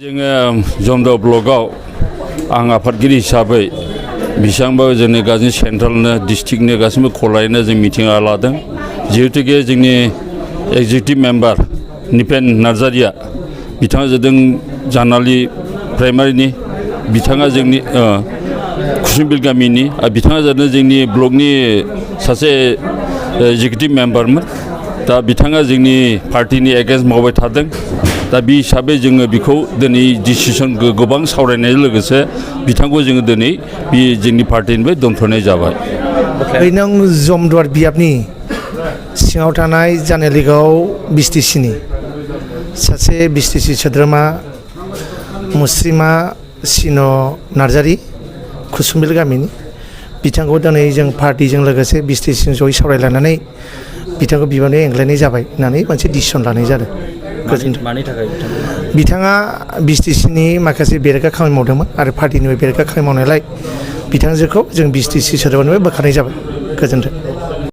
जोङो जमदो ब्लकआव आं आफादगिरि हिसाबै बेसेबांबा जोंनि गासै सेन्ट्रेलनो डिस्ट्रिक्टनो गासैबो खलायनो जों मिटिं लादों जिहेतुके जोंनि एक्जिकिउटिभ मेम्बार निपेन नार्जारिया बिथाङा जादों जानालि प्राइमारिनि बिथाङा जोंनि कुसुमबिल गामिनि आरो बिथाङा जादों जोंनि ब्लकनि सासे एक्जिकिउटिभ मेम्बारमोन दा बिथाङा जोंनि पार्टिनि एगेन्स्ट मावबाय थादों दा बे हिसाबै जोङो बेखौ दिनै डिसिसन गोबां सावरायनायजों लोगोसे बिथांखौ जोङो दिनै बे जोंनि पार्टिनिफ्राय दोनथ'नाय जाबाय। नों जमदुवार बियाबनि सिङाव थानाय जानालिगाव बिसटिसिनि सासे बिसटिसि सोद्रोमा मुस्रिमा सिन' नार्जारि कुसुमबिल गामिनि बिथांखौ दिनै जों पार्टिजों लोगोसे बिसटिसिजों जयै सावरायलायनानै बिथांखौ बिबाननिफ्राय एंग्लायनाय जाबाय होननानै मोनसे डिसिसन लानाय जादों। मानि थाखाय बिथाङा बिसटिसिनि माखासे बेरेखा खामानि मावदोंमोन आरो पार्टिनिफ्राय बेरेखा खामानि मावनायलाय बिथांजोखौ जों बिसटिसि सोद्रोमानिफ्राय बोखारनाय जाबाय। गोजोन्थों।